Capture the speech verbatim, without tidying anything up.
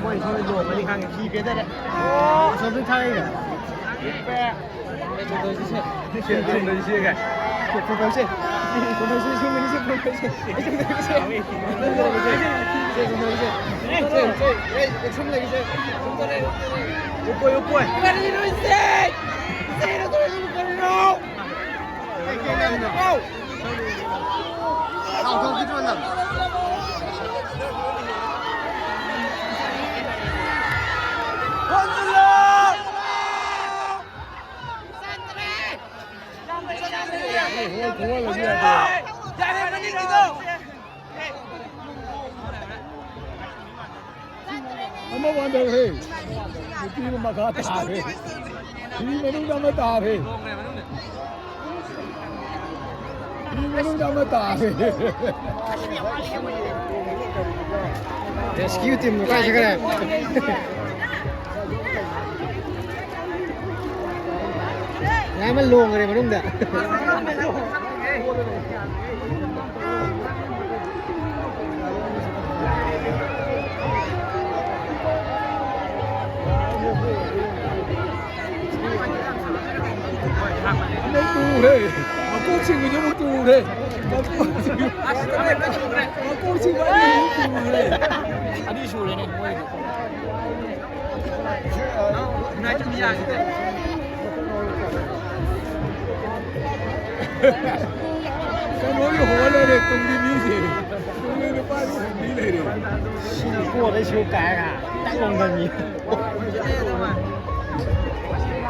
ꯃꯣꯏ ꯁꯣꯝꯗ ꯂꯣꯡꯉꯅꯤ ꯈꯪꯉꯦ꯫ ꯐꯤ ꯄꯦꯗꯔꯦ꯫ ꯑꯁꯣꯝꯗ ꯊꯥꯡꯉꯤꯒ꯫ ꯑꯃ ꯋꯥꯟꯊꯈ꯭ꯔꯦ꯫ ꯅꯨꯄꯤ ꯑꯃ ꯃꯈꯥ ꯇꯥꯈ꯭ꯔꯦ꯫ ꯐꯤ ꯃꯅꯨꯡꯗ ꯑꯃ ꯇꯥꯈ꯭ꯔꯦ꯫ ꯐꯤ ꯃꯅꯨꯡꯗ ꯑꯃ ꯇꯥꯈ꯭ꯔꯦ꯫ Rescue team ꯗꯨ ꯀꯥꯏ ꯆꯠꯈ꯭ꯔꯦ? ꯃꯌꯥꯝ ꯑꯃ ꯂꯣꯡꯈ꯭ꯔꯦ ꯃꯅꯨꯡꯗ꯫ ꯑꯃꯨꯛ ꯇꯨꯈ꯭ꯔꯦ꯫ ꯃꯀꯣꯛ ꯆꯤꯡꯕꯁꯦ ꯑꯃꯨꯛ ꯇꯨꯈ꯭ꯔꯦ꯫ ꯃꯀꯣꯛ ꯆꯤꯡꯕ, ꯃꯀꯣꯛ ꯆꯤꯡꯕ ꯑꯅꯤ ꯑꯃꯨꯛ ꯇꯨꯈ꯭ꯔꯦ꯫ ꯑꯅꯤ ꯁꯨꯔꯦꯅꯦ ꯃꯣꯏꯗꯤ꯫ ꯀꯩꯅꯣꯒꯤ ꯍꯣꯜ ꯂꯩꯔꯦ, ꯇꯨꯡꯒꯤ ꯃꯤꯁꯦ꯫ ꯇꯨꯡꯒꯤ ꯅꯨꯄꯥꯁꯦ ꯍꯣꯟꯕꯤ ꯂꯩꯔꯦ꯫ ꯁꯤꯅ ꯀꯣꯟꯗꯩ ꯁꯨ ꯀꯥꯏꯔꯒ ꯇꯛ ꯂꯣꯡꯗꯅꯤ꯫